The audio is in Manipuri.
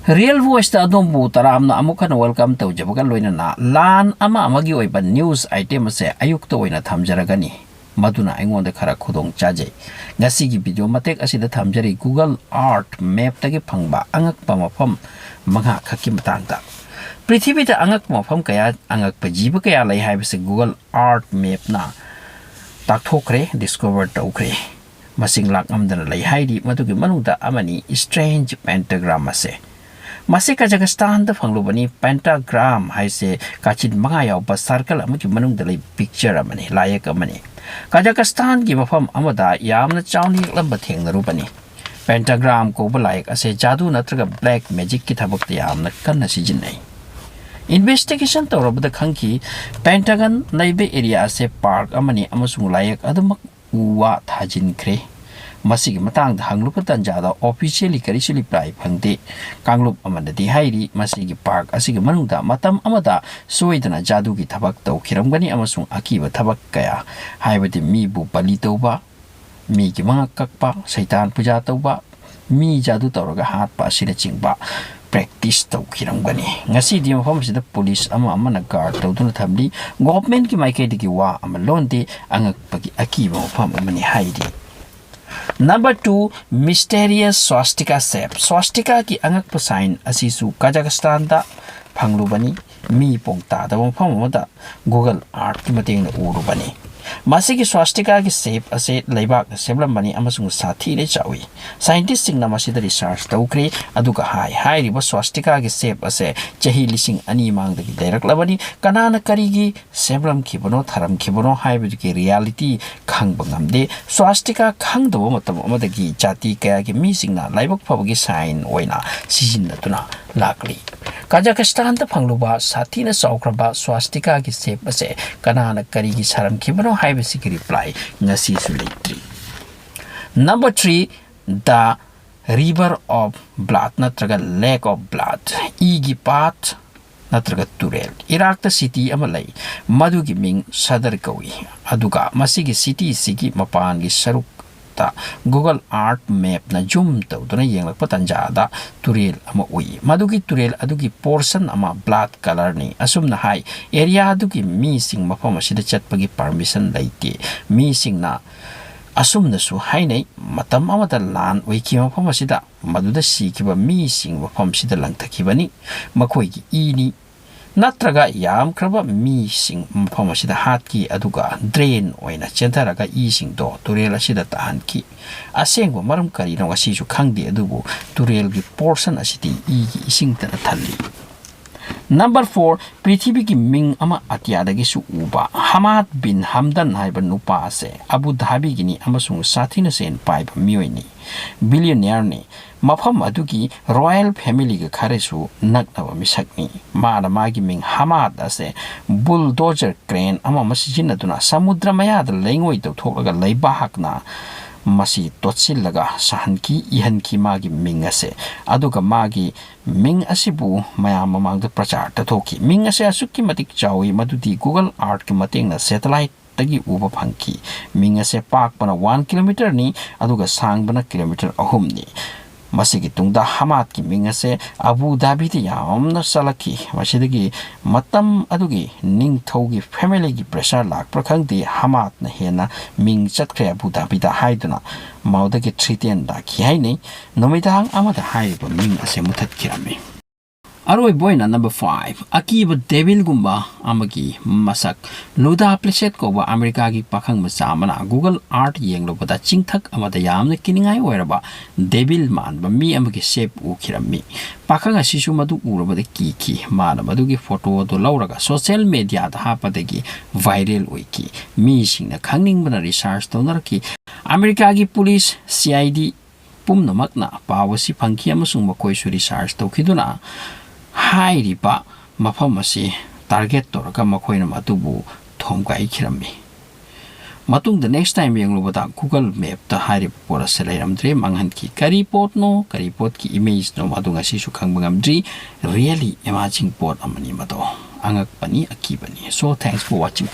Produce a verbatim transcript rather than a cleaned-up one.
Real Voice-ꯇ ꯑꯗꯣꯝꯕꯨ ꯇꯔꯥꯝꯅ ꯑꯃꯨꯛ ꯍꯟꯅ welcome ꯇꯧꯖꯕꯒ ꯂꯣꯏꯅꯅ ꯂꯥꯟ ꯑꯃ ꯑꯃꯒꯤ ꯑꯣꯏꯕ news item ꯑꯁꯦ ꯑꯌꯨꯛꯇ ꯑꯣꯏꯅ ꯊꯝꯖꯔꯒꯅꯤ꯫ ꯃꯗꯨꯅ ꯑꯩꯉꯣꯟꯗ ꯈꯔ ꯈꯨꯗꯣꯡ ꯆꯥꯖꯩ꯫ ꯉꯁꯤꯒꯤ video ꯃꯇꯦꯛ ꯑꯁꯤꯗ ꯊꯝꯖꯔꯤ Google Earth map-ꯇꯒꯤ ꯐꯪꯕ ꯑꯉꯛꯄ ꯃꯐꯝ ꯃꯉꯥ ꯈꯛꯀꯤ ꯃꯇꯥꯡꯗ꯫ ꯄ꯭ꯔꯤꯊꯤꯕꯤꯗ ꯑꯉꯛꯄ ꯃꯐꯝ ꯀꯌꯥ, ꯑꯉꯛꯄ ꯖꯤꯕ ꯀꯌꯥ ꯂꯩ ꯍꯥꯏꯕꯁꯤ Google Earth map-ꯅ ꯇꯥꯛꯊꯣꯛꯈ꯭ꯔꯦ, discover ꯇꯧꯈ꯭ꯔꯦ꯫ ꯃꯁꯤꯡ ꯂꯥꯛꯉꯝꯗꯅ ꯂꯩ ꯍꯥꯏꯔꯤ꯫ ꯃꯗꯨꯒꯤ ꯃꯅꯨꯡꯗ ꯑꯃꯅꯤ strange pentagram ꯑꯁꯦ꯫ ꯃꯁꯤ ꯀꯖꯥꯀꯁꯇꯥꯟꯗ ꯐꯪꯂꯨꯕꯅꯤ꯫ Pentagram ꯍꯥꯏꯁꯦ ꯀꯥꯆꯤꯟ ꯃꯉꯥ ꯌꯥꯎꯕ circle ꯑꯃꯒꯤ ꯃꯅꯨꯡꯗ ꯂꯩꯕ picture ꯑꯃꯅꯤ, ꯂꯥꯌꯦꯛ ꯑꯃꯅꯤ꯫ ꯀꯖꯥꯀꯁꯇꯥꯟꯒꯤ ꯃꯐꯝ ꯑꯃꯗ ꯌꯥꯝꯅ ꯆꯥꯎꯅ ꯌꯦꯛꯂꯝꯕ ꯊꯦꯡꯅꯔꯨꯕꯅꯤ꯫ Pentagram ꯀꯧꯕ ꯂꯥꯌꯦꯛ ꯑꯁꯦ ꯖꯥꯗꯨ ꯅꯠꯇ꯭ꯔꯒ black magic-ꯀꯤ ꯊꯕꯛꯇ ꯌꯥꯝꯅ ꯀꯟꯅ ꯁꯤꯖꯤꯟꯅꯩ꯫ Investigation ꯇꯧꯔꯕꯗ ꯈꯪꯈꯤ, Pentagon ꯂꯩꯕ area ꯑꯁꯦ park ꯑꯃꯅꯤ ꯑꯃꯁꯨꯡ ꯂꯥꯌꯦꯛ ꯑꯗꯨꯃꯛ ꯎ ꯋꯥ ꯊꯥꯖꯤꯟꯈ꯭ꯔꯦ꯫ ꯃꯁꯤꯒꯤ ꯃꯇꯥꯡꯗ ꯍꯪꯂꯨꯕ ꯇꯥꯟꯖꯥꯗ officially ꯀꯔꯤꯁꯨ reply ꯐꯪꯗꯦ꯫ ꯀꯥꯡꯂꯨꯞ ꯑꯃꯅꯗꯤ ꯍꯥꯏꯔꯤ, ꯃꯁꯤꯒꯤ park ꯑꯁꯤꯒꯤ ꯃꯅꯨꯡꯗ ꯃꯇꯝ ꯑꯃꯗ ꯁꯣꯏꯗꯅ ꯖꯥꯗꯨꯒꯤ ꯊꯕꯛ ꯇꯧꯈꯤꯔꯝꯒꯅꯤ ꯑꯃꯁꯨꯡ ꯑꯀꯤꯕ ꯊꯕꯛ ꯀꯌꯥ, ꯍꯥꯏꯕꯗꯤ ꯃꯤꯕꯨ ꯕꯂꯤ ꯇꯧꯕ, ꯃꯤꯒꯤ ꯃꯉꯛ ꯀꯛꯄ, ꯁꯩꯇꯥꯟ ꯄꯨꯖꯥ ꯇꯧꯕ, ꯃꯤ ꯖꯥꯗꯨ ꯇꯧꯔꯒ ꯍꯥꯠꯄ ꯑꯁꯤꯅꯆꯤꯡꯕ practice ꯇꯧꯈꯤꯔꯝꯒꯅꯤ꯫ ꯉꯁꯤꯗꯤ ꯃꯐꯝ ꯑꯁꯤꯗ police ꯑꯃ ꯑꯃꯅ guard ꯇꯧꯗꯨꯅ ꯊꯝꯂꯤ꯫ Government-ꯀꯤ ꯃꯥꯏꯀꯩꯗꯒꯤ ꯋꯥ ꯑꯃ ꯂꯣꯟꯗꯦ꯫ ꯑꯉꯛꯄꯒꯤ ꯑꯀꯤꯕ ꯃꯐꯝ ꯑꯃꯅꯤ ꯍꯥꯏꯔꯤ꯫ Number two, mysterious swastika shape꯫ Swastika-ꯒꯤ ꯑꯉꯛꯄ sign ꯑꯁꯤꯁꯨ ꯀꯖꯥꯀꯁꯇꯥꯟꯗ ꯐꯪꯂꯨꯕꯅꯤ꯫ ꯃꯤ ꯄꯣꯡ ꯇꯥꯗꯕ ꯃꯐꯝ ꯑꯃꯗ Google Earth-ꯀꯤ ꯃꯇꯦꯡꯅ ꯎꯔꯨꯕꯅꯤ꯫ ꯃꯁꯤꯒꯤ swastika-ꯒꯤ shape ꯑꯁꯤ ꯂꯩꯕꯥꯛꯅ ꯁꯦꯝꯂꯝꯕꯅꯤ ꯑꯃꯁꯨꯡ ꯁꯥꯊꯤꯅ ꯆꯥꯎꯏ꯫ Scientist-ꯁꯤꯡꯅ ꯃꯁꯤꯗ research ꯇꯧꯈ꯭ꯔꯦ, ꯑꯗꯨꯒ ꯍꯥꯏ, ꯍꯥꯏꯔꯤꯕ swastika-ꯒꯤ shape ꯑꯁꯦ ꯆꯍꯤ ꯂꯤꯁꯤꯡ ꯑꯅꯤ ꯃꯥꯡꯗꯒꯤ ꯂꯩꯔꯛꯂꯕꯅꯤ꯫ ꯀꯅꯥꯅ ꯀꯔꯤꯒꯤ ꯁꯦꯝꯂꯝꯈꯤꯕꯅꯣ, ꯊꯥꯔꯝꯈꯤꯕꯅꯣ ꯍꯥꯏꯕꯗꯨꯒꯤ reality ꯈꯪꯕ ꯉꯝꯗꯦ꯫ Swastika ꯈꯪꯗꯕ ꯃꯇꯝ ꯑꯃꯗꯒꯤ ꯖꯥꯇꯤ ꯀꯌꯥꯒꯤ ꯃꯤꯁꯤꯡꯅ ꯂꯥꯏꯕꯛ ꯐꯕꯒꯤ sign ꯑꯣꯏꯅ ꯁꯤꯖꯤꯟꯅꯗꯨꯅ ꯂꯥꯛꯂꯤ꯫ ꯀꯖꯥꯀꯁꯇꯥꯟꯗ ꯐꯪꯂꯨꯕ ꯁꯥꯊꯤꯅ ꯆꯥꯎꯈ꯭ꯔꯕ swastika-ꯒꯤ shape ꯑꯁꯦ ꯀꯅꯥꯅ ꯀꯔꯤꯒꯤ ꯁꯥꯔꯝꯈꯤꯕꯅꯣ ꯍꯥꯏꯕꯁꯤꯒꯤ reply ꯉꯁꯤꯁꯨ ꯂꯩꯇ꯭ꯔꯤ꯫ Number three, the River of Blood ꯅꯠꯇ꯭ꯔꯒ Lake of Blood, ꯏꯒꯤ ꯄꯥꯠ ꯅꯠꯇ꯭ꯔꯒ ꯇꯨꯔꯦꯜ꯫ ꯏꯔꯥꯛꯇ city ꯑꯃ ꯂꯩ, ꯃꯗꯨꯒꯤ ꯃꯤꯡ ꯁꯗꯔ ꯀꯧꯏ꯫ ꯑꯗꯨꯒ ꯃꯁꯤꯒꯤ city-ꯁꯤꯒꯤ ꯃꯄꯥꯟꯒꯤ ꯁꯔꯨꯛ Google Earth mapꯅ zoom ꯇꯧꯗꯨꯅ ꯌꯦꯡꯂꯛꯄ ꯇꯥꯟꯖꯥꯗ ꯇꯨꯔꯦꯜ ꯑꯃ ꯎꯏ꯫ ꯃꯗꯨꯒꯤ ꯇꯨꯔꯦꯜ ꯑꯗꯨꯒꯤ portion ꯑꯃ blood colourꯅꯤ꯫ ꯑꯁꯨꯝꯅ ꯍꯥꯏ, area ꯑꯗꯨꯒꯤ ꯃꯤꯁꯤꯡ ꯃꯐꯝ ꯑꯁꯤꯗ ꯆꯠꯄꯒꯤ permission ꯂꯩꯇꯦ꯫ ꯃꯤꯁꯤꯡꯅ ꯑꯁꯨꯝꯅꯁꯨ ꯍꯥꯏꯅꯩ, ꯃꯇꯝ ꯑꯃꯗ ꯂꯥꯟ ꯑꯣꯏꯈꯤꯕ ꯃꯐꯝ ꯑꯁꯤꯗ ꯃꯗꯨꯗ ꯁꯤꯈꯤꯕ ꯃꯤꯁꯤꯡ ꯃꯐꯝꯁꯤꯗ ꯂꯪꯊꯈꯤꯕꯅꯤ꯫ ꯃꯈꯣꯏꯒꯤ ꯏꯅꯤ꯫ ꯅꯠꯇ꯭ꯔꯒ ꯌꯥꯝꯈ꯭ꯔꯕ ꯃꯤꯁꯤꯡ ꯃꯐꯝ ꯑꯁꯤꯗ ꯍꯥꯠꯈꯤ, ꯑꯗꯨꯒ drain ꯑꯣꯏꯅ ꯆꯦꯟꯊꯔꯒ ꯏꯁꯤꯡꯗꯣ ꯇꯨꯔꯦꯜ ꯑꯁꯤꯗ ꯇꯥꯍꯟꯈꯤ꯫ ꯑꯁꯦꯡꯕ ꯃꯔꯝ ꯀꯔꯤꯅꯣ ꯉꯁꯤꯁꯨ ꯈꯪꯗꯦ, ꯑꯗꯨꯕꯨ ꯇꯨꯔꯦꯜꯒꯤ portion ꯑꯁꯤꯗꯤ ꯏꯒꯤ ꯏꯁꯤꯡꯇꯅ ꯊꯜꯂꯤ꯫ Number four, ꯄ꯭ꯔꯤꯊꯤꯕꯤꯒꯤ ꯃꯤꯡ ꯑꯃ ꯑꯇꯤꯌꯥꯗꯒꯤꯁꯨ ꯎꯕ꯫ ꯍꯃꯥꯗ ꯕꯤꯟ ꯍꯝꯗꯟ ꯍꯥꯏꯕ ꯅꯨꯄꯥ ꯑꯁꯦ ꯑꯕꯨ ꯙꯥꯕꯤꯒꯤꯅꯤ ꯑꯃꯁꯨꯡ ꯁꯥꯊꯤꯅ ꯁꯦꯟ ꯄꯥꯏꯕ ꯃꯤꯑꯣꯏꯅꯤ, billionaireꯅꯤ꯫ ꯃꯐꯝ ꯑꯗꯨꯒꯤ royal familyꯒ ꯈꯔꯁꯨ ꯅꯛꯅꯕ ꯃꯤꯁꯛꯅꯤ꯫ ꯃꯥꯅ ꯃꯥꯒꯤ ꯃꯤꯡ ꯍꯃꯥꯗ ꯑꯁꯦ bulldozer crane ꯑꯃ ꯑꯃ ꯁꯤꯖꯤꯟꯅꯗꯨꯅ ꯁꯃꯨꯗ꯭ꯔ ꯃꯌꯥꯗ ꯂꯩꯉꯣꯏ ꯇꯧꯊꯣꯛꯂꯒ ꯂꯩꯕꯥꯛꯅ ꯃꯁꯤ ꯇꯣꯠꯁꯤꯜꯂꯒ ꯁꯥꯍꯟꯈꯤ, ꯏꯍꯟꯈꯤ ꯃꯥꯒꯤ ꯃꯤꯡ ꯑꯁꯦ꯫ ꯑꯗꯨꯒ ꯃꯥꯒꯤ ꯃꯤꯡ ꯑꯁꯤꯕꯨ ꯃꯌꯥꯝ ꯃꯃꯥꯡꯗ ꯄ꯭ꯔꯆꯥꯔ ꯇꯧꯊꯣꯛꯈꯤ꯫ ꯃꯤꯡ ꯑꯁꯦ ꯑꯁꯨꯛꯀꯤ ꯃꯇꯤꯛ ꯆꯥꯎꯏ ꯃꯗꯨꯗꯤ Google Earthꯀꯤ ꯃꯇꯦꯡꯅ satelliteꯇꯒꯤ ꯎꯕ ꯐꯪꯈꯤ꯫ ꯃꯤꯡ ꯑꯁꯦ ꯄꯥꯛꯄꯅ ꯋꯥꯟ ꯀꯤꯂꯣꯃꯤꯇꯔꯅꯤ, ꯑꯗꯨꯒ ꯁꯥꯡꯕꯅ ꯀꯤꯂꯣꯃꯤꯇꯔ ꯑꯍꯨꯝꯅꯤ꯫ ꯃꯁꯤꯒꯤ ꯇꯨꯡꯗ ꯍꯃꯥꯗꯀꯤ ꯃꯤꯡ ꯑꯁꯦ ꯑꯕꯨ ꯙꯥꯕꯤꯗ ꯌꯥꯝꯅ ꯆꯠꯂꯛꯈꯤ꯫ ꯃꯁꯤꯗꯒꯤ ꯃꯇꯝ ꯑꯗꯨꯒꯤ ꯅꯤꯡꯊꯧꯒꯤ familyꯒꯤ pressure ꯂꯥꯛꯄ꯭ꯔꯥ ꯈꯪꯗꯦ, ꯍꯃꯥꯗꯅ ꯍꯦꯟꯅ ꯃꯤꯡ ꯆꯠꯈ꯭ꯔꯦ ꯑꯕꯨ ꯙꯥꯕꯤꯗ ꯍꯥꯏꯗꯨꯅ ꯃꯗꯨꯗꯒꯤ threaten ꯂꯥꯛꯈꯤ ꯍꯥꯏꯅꯩ꯫ ꯅꯨꯃꯤꯗꯥꯡ ꯑꯃꯗ ꯍꯥꯏꯔꯤꯕ ꯃꯤꯡ ꯑꯁꯦ ꯃꯨꯊꯠꯈꯤꯔꯝꯃꯤ꯫ ꯑꯔꯣꯏꯕ ꯑꯣꯏꯅ number five, ꯑꯀꯤꯕ devilꯒꯨꯝꯕ ꯑꯃꯒꯤ ꯃꯁꯛ꯫ ꯂꯨꯗꯥ ꯄ꯭ꯂꯦꯁꯦꯠ ꯀꯧꯕ ꯑꯃꯦꯔꯤꯀꯥꯒꯤ ꯄꯥꯈꯪ ꯃꯆꯥ ꯑꯃꯅ Google Earth ꯌꯦꯡꯂꯨꯕꯗ ꯆꯤꯡꯊꯛ ꯑꯃꯗ ꯌꯥꯝꯅ ꯀꯤꯅꯤꯡꯉꯥꯏ ꯑꯣꯏꯔꯕ devil ꯃꯥꯟꯕ ꯃꯤ ꯑꯃꯒꯤ shape ꯎꯈꯤꯔꯝꯃꯤ꯫ ꯄꯥꯈꯪ ꯑꯁꯤꯁꯨ ꯃꯗꯨ ꯎꯔꯨꯕꯗ ꯀꯤꯈꯤ꯫ ꯃꯥꯅ ꯃꯗꯨꯒꯤ photo ꯑꯗꯨ ꯂꯧꯔꯒ social mediaꯗ ꯍꯥꯞꯄꯗꯒꯤ viral ꯑꯣꯏꯈꯤ꯫ ꯃꯤꯁꯤꯡꯅ ꯈꯪꯅꯤꯡꯕꯅ research ꯇꯧꯅꯔꯛꯈꯤ꯫ ꯑꯃꯦꯔꯤꯀꯥꯒꯤ police, C I D ꯄꯨꯝꯅꯃꯛꯅ ꯄꯥꯎ ꯑꯁꯤ ꯐꯪꯈꯤ ꯑꯃꯁꯨꯡ ꯃꯈꯣꯏꯁꯨ research ꯇꯧꯈꯤꯗꯨꯅ ꯍꯥꯏꯔꯤꯕ ꯃꯐꯝ ꯑꯁꯤ target ꯇꯧꯔꯒ ꯃꯈꯣꯏꯅ ꯃꯗꯨꯕꯨ ꯊꯣꯝꯒꯥꯏꯈꯤꯔꯝꯃꯤ꯫ ꯃꯇꯨꯡꯗ next time ꯌꯦꯡꯂꯨꯕꯗ Google Mapꯇ ꯍꯥꯏꯔꯤꯕ ꯄꯣꯠ ꯑꯁꯤ ꯂꯩꯔꯝꯗ꯭ꯔꯦ, ꯃꯥꯡꯍꯟꯈꯤ꯫ ꯀꯔꯤ ꯄꯣꯠꯅꯣ, ꯀꯔꯤ ꯄꯣꯠꯀꯤ imageꯅꯣ, ꯃꯗꯨ ꯉꯁꯤꯁꯨ ꯈꯪꯕ ꯉꯝꯗ꯭ꯔꯤ꯫ Really amazing ꯄꯣꯠ ꯑꯃꯅꯤ ꯃꯗꯣ꯫ ꯑꯉꯛꯄꯅꯤ, ꯑꯀꯤꯕꯅꯤ꯫ So, thanks for watching.